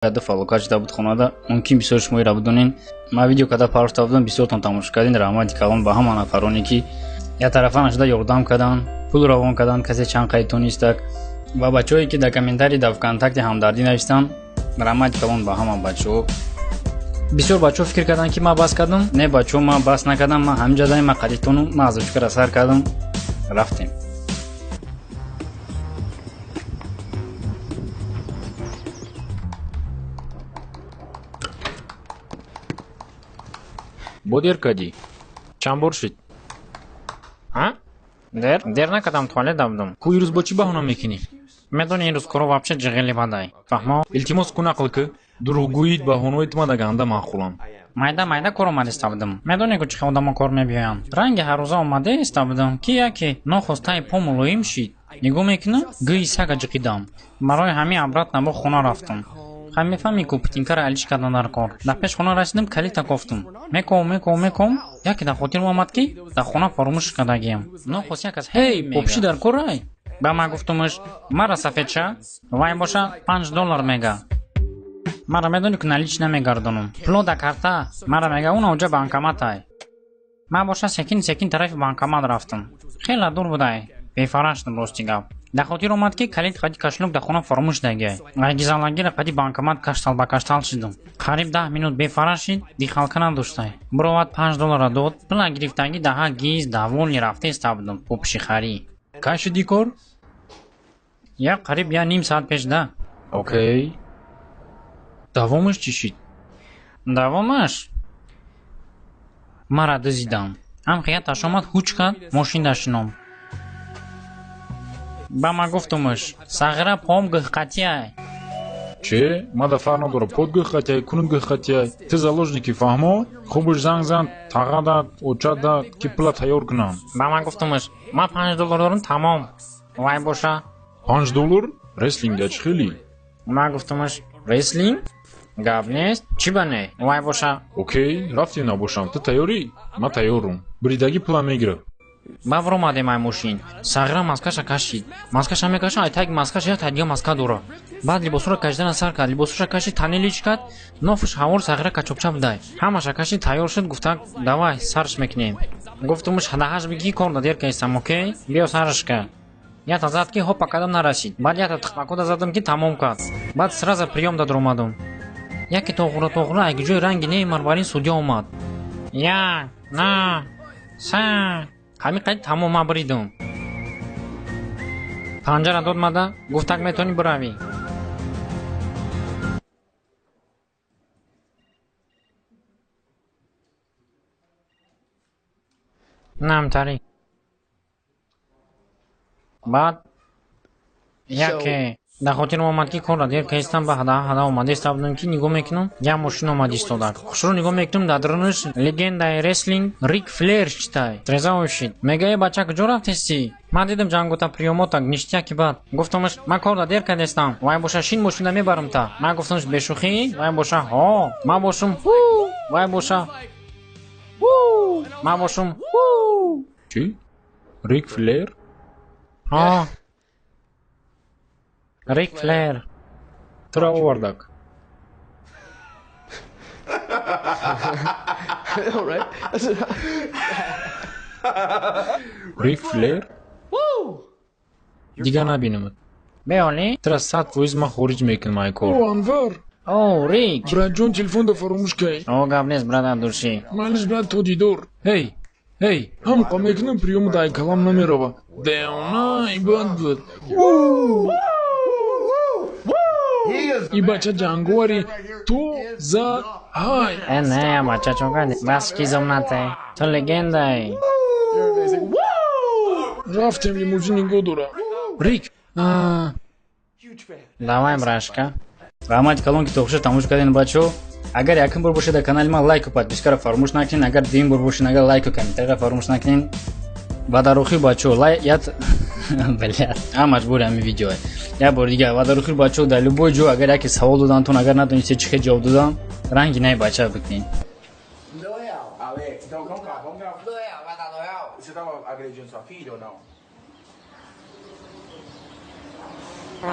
Ду фалокат шуда буд хонада. Мумкин бисёр шумо ира бидонен. Ман видео када парошта будам, бисёртон тамошо кардин. Раҳмати калон ба ҳама нафароне, ки як тарафа нашуда ёрдам карданд, пул равон карданд, касе чанд қайд тонистак, ва бачаҳое, ки дар комментарий дар ВКонтакте ҳамдардӣ навистанд. Раҳмати калон ба ҳама бачаҳо. Бисёр бачаҳо фикр карданд, ки ман бас кардам. Не, бачаҳо, ман бас накардам, ман ҳаминҷа даем, ман қадитону ман азочкара сар кардам, рафтем. Бо дер кардӣ? Чанд бор шид? А? Дер? Дер накардам, туалет будам. Ку ирӯз бо чӣ баҳона мекунӣ? Медони, ин рӯз коро вообще ҷиғили бадай. Фаҳмо? Илтимос, ку нақл кӣ. Дурӯғгӯит, баҳонаҳои ту мада ганда маъқулам. Майда майда кор омадиста будам. Медони ку чӣ хел одамо кор мебиёянд. Ранги ҳаррӯза омада иста будам, ки яке нохост таи по мулоим шид. Нигоҳ мекунам, гӯи сага ҷиқидам. Барои ҳамин обратно бо хона рафтам. Хай, мефаҳмӣ ку, птинкара алиш кардан дар кор. Дар пеш хона расидам, калита кофтум. Мековам, мековам, мековам, яке дар хотирам омад, ки дар хона фаромӯш кардагиям. Нохост як кас ҳей, попши дар корай. Ба ман гуфтумаш, мара сафедша, вай боша 5 доллар мега. Мара медонӣ ку, налич намегардонам. Пуло да карта, мара мега, уна уҷа банкоматай. Ман боша секин секин тарафи банкомат рафтам. Хеле дур будай. Бефара шудам, рости гап. Дар хотир омад, ки калид қади кошелёк дар хона фаромӯш шудагиай. Гайгизалагира қади банкомат каштал ба каштал шудам. Қариб 10 минут бефара шид, дихалка надоштай. Буровад, 5 доллара дод, пула гирифтагӣ даҳа гиз довольный рафтеста будам попши харӣ. Кай шуди кор? Я қариб я ним саат пеш да. Окей. Давомаш чӣ шид? Давомаш? Мара дузидам. Ҳам хияташ омад, ҳуч кард, мошин дашином. Ба ман гуфтумаш, сағира поом гӯҳқатиай. Че? Мада фарқ надора, под гӯҳқатиай, кунут гӯҳқатиай. Ту заложники, фаҳмо? Хубаш занг зан, тағада, очада, ки пула тайёр кунам. Ба ман гуфтумаш, ман 5 доллар дорам, тамом. Вай боша. 5 доллар? Рестлинга чӣ хелӣ? Ман гуфтумаш, рестлинг? Гап нест, чӣ ба не? Вай боша. Окей, рафтем набошам. Ту тайёрӣ? Ман тайёрум. Бридагӣ пула мегирам. Ба вуромадем ай мошин. Сағира маскаша кашид. Маскаша мекаша, ай таги маскаша як та дига маска дора. Баъд либосҳоро кашидана сар кард. Либосҳоша кашид, танелич кард. Нофуш ҳавор сағира качобча будай. Ҳамаша кашид, тайёр шуд, гуфта, давай, сарш мекунем. Гуфтумуш, даҳаш бигӣ, кор да дер кайстам, окей? Биё сарш ка. Ята зад, ки ҳопа кадам нарасид. Баъд ята тихмакода задам, ки тамом кард. Баъд сразу приём да дуромадум. Яке тоғура тоғура ай ҷои ранги Неймар бар ин судья омад. Як, на, са. Ҳамин қайд тамом, ман бридум. Панҷара дод мада, гуфтак, метавонӣ биравӣ. Намтарӣ. Баъд яке дар хотирам омад, ки корра дер кайстам, ба ҳада ҳада омадеста будам, ки нигоҳ мекунам, як мошин омад истодак. Хушрӯ нигоҳ мекунам, дар дарунаш легендаи рестлинг Рик Флер читай. Трезао шид. Мега, э бача, куҷо рафтестӣ? Ман дидам ҷангота приёмота ништяки бад. Гуфтамаш, ман корра дер кардестам. Вай боша, шин мошина мебарам та. Ман гуфтамаш, бешӯхӣ? Вай боша, ҳо. Ман бошум, ҳу. Вай боша, ҳу. Ман бошум, ҳу. Чӣ? Рик Флер? Ҳо. Рик Флер. Тура овардак. All right. Рик Флер? Дигар набинамад. Беолӣ? Тура 100% ман хориҷ мекунам ай кор. О, Анвар! О, Рик. Братҷон, телефонда фаромӯш кай. О, гап нест, брат, души. Малиш, брат, то дидор. Ҳей, ҳей, Ҳамқа мекунам, приёму дай калам намерава. Девона, ибад буд. И бача ҷанговари ту за ҳай. Э, не, бача, чо кардӣ? Бас ки зомнате. Ту легендаи. Рафтем, лимузин нигоҳ дора. Рик, Давай, брашка. Раҳмати калон, ки то охиша тамошо кардем, бачаҳо. Агар якум бор бошед дар канали ман, лайку подпискаро фаромӯш накунед. Агар дуюм бор бошед, агар лайку комментарийро фаромӯш накунед. Ва дар охир, бачаҳо, лай ят бля, а маҷбури ҳамин видео. Як бор дигар, ва дар охир, бачаҳо, дар любой ҷо агар яке савол додантон, агар надонистед чӣ хел ҷавоб додан, ранги най бача бикунед. Alex, então vamos cá, vamos cá. Você tava agredindo sua filha ou não?